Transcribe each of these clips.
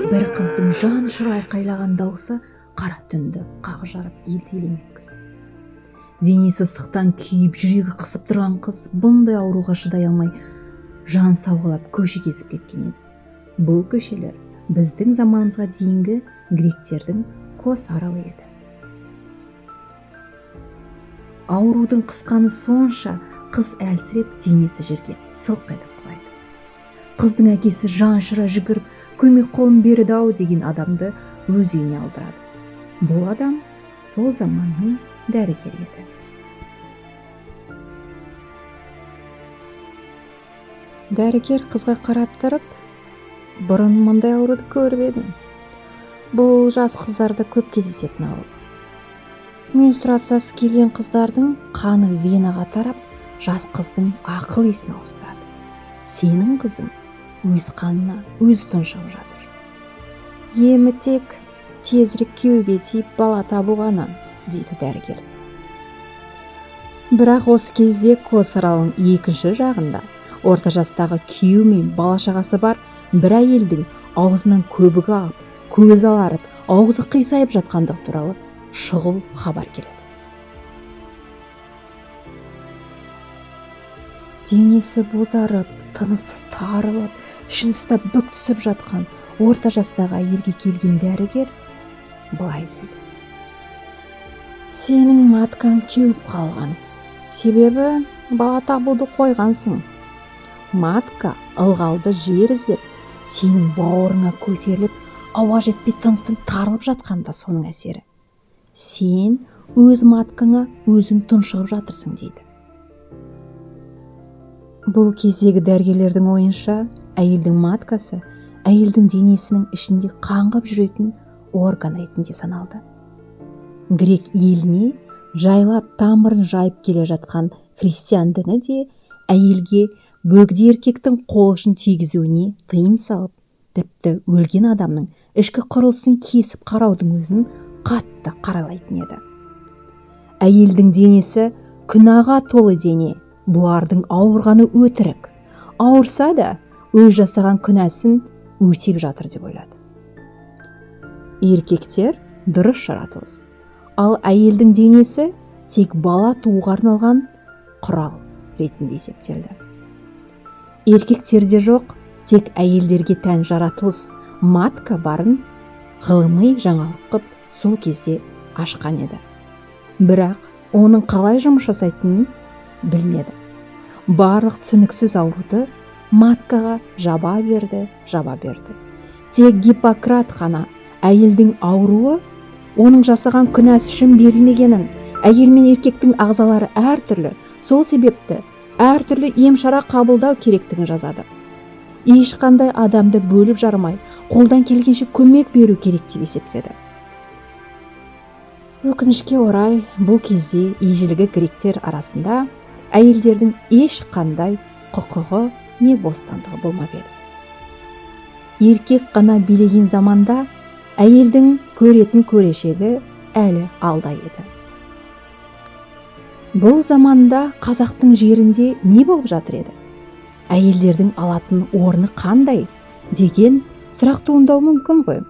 Бір қыздың жан ұшыра айқайлаған даусы қара түнді қақ жарып елді елең еткізді. Денесі ыстықтан күйіп, жүрегі қысып тұрған қыз бұндай ауруға шыдай алмай жан сауғалап көше кезіп кеткен еді. Бұл көшелер біздің заманымызға дейінгі гректердің Кос аралы еді. Аурудың қысқаны сонша, қыз әлсіреп денесі жерге сылқ етіп құлайды. Қыздың әкесі жан ұшыра жүгіріп, көмек қолын берді ау деген адамды өз үйіне алдырады. Бұл адам сол заманның дәрігері еді. Дәрігер қызға қарап тұрып, бұрын мұндай ауруды көріп едім. Бұл жас қыздарда көп кездесетін ауру. Менструациясы келген қыздардың қаны венаға тарап, жас қыздың ақыл есін ауыстырады. Сенің қызың өз қанына өзі тұншығып жатыр. Емі тек тезірек күйеуге тиіп бала табу ғана, дейді дәрігер. Бірақ осы кезде Кос аралының екінші жағында орта жастағы күйеуі мен бала-шағасы бар бір әйелдің аузынан көбігі ағып, көзі аларып, аузы қисайып жатқандығы туралы шұғыл хабар келеді. Денесі бозарып, тынысы тарылып, ішін ұстап бүк түсіп жатқан орта жастағы әйелге келген дәрігер былай дейді. Сенің маткаң кеуіп қалған. Себебі бала табуды қойғансың. Матка ылғалды жер іздеп, сенің бауырыңа көтеріліп, ауа жетпей тынысың тарылып жатқанда соның әсері. Сен өз маткаңа өзің тұншығып жатырсың, дейді. Бұл кездегі дәрігерлердің ойынша, әйелдің маткасы әйелдің денесінің ішінде қаңғып жүретін орган ретінде саналды. Грек еліне жайлап тамырын жайып келе жатқан христиан діні де әйелге бөгде еркектің қол ұшын тигізуіне тыйым салып, тіпті өлген адамның ішкі құрылысын кесіп қараудың өзін қатты қаралайтын еді. Әйелдің денесі күнәға толы дене, бұлардың ауырғаны өтірік. Ауырса да өз жасаған күнәсін өтеп жатыр деп ойлады. Еркектер дұрыс жаратылыс, ал әйелдің денесі тек бала тууға арналған құрал ретінде есептелді. Еркектерде жоқ, тек әйелдерге тән жаратылыс матка барын ғылыми жаңалық қып сол кезде ашқан еді. Бірақ оның қалай жұмыс жасайтынын білмеді. Барлық түсініксіз ауруды маткаға жаба берді, жаба берді. Тек Гиппократ қана әйелдің ауруы оның жасаған күнәсі үшін берілмегенін, әйел мен еркектің ағзалары әртүрлі, сол себепті әртүрлі ем-шара қабылдау керектігін жазады. Ешқандай адамды бөліп жармай, қолдан келгенше көмек беру керек деп есептеді. Өкінішке орай, бұл кезде ежелгі гректер арасында әйелдердің ешқандай құқығы не бостандығы болмап еді. Еркек қана билеген заманда әйелдің көретін көрешегі әлі алда еді. Бұл заманда қазақтың жерінде не болып жатыр еді? Әйелдердің алатын орны қандай деген сұрақ туындауы мүмкін ғой.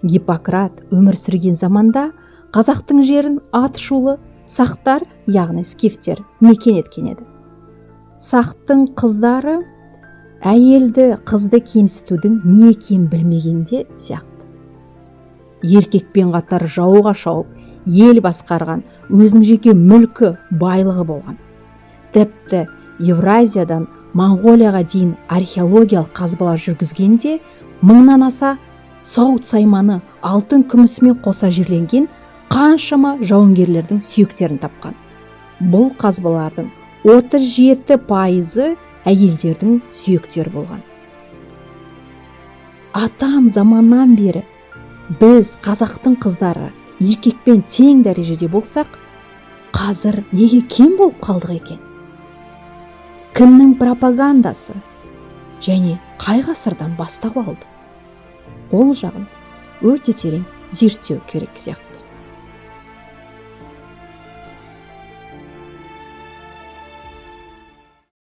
Гиппократ өмір сүрген заманда қазақтың жерін атышулы сақтар, яғни скифтер мекен еткен еді. Сақтың қыздары әйелді, қызды кемсітудің не екенін білмегенде сияқты. Еркекпен қатар жауға шауып, ел басқарған, өзінің жеке мүлкі, байлығы болған. Тіпті Евразиядан Моңғолияға дейін археологиялық қазбалар жүргізгенде мыңнан аса сауыт сайманы алтын күмісімен қоса жерленген қаншама жауынгерлердің сүйектерін тапқан. Бұл қазбалардың 37% әйелдердің сүйектері болған. Атам заманнан бері біз қазақтың қыздары еркекпен тең дәрежеде болсақ, қазір неге кем болып қалдық екен? Кімнің пропагандасы және қай ғасырдан бастау алды? Ол жағын өте терең зерттеу керек сияқты.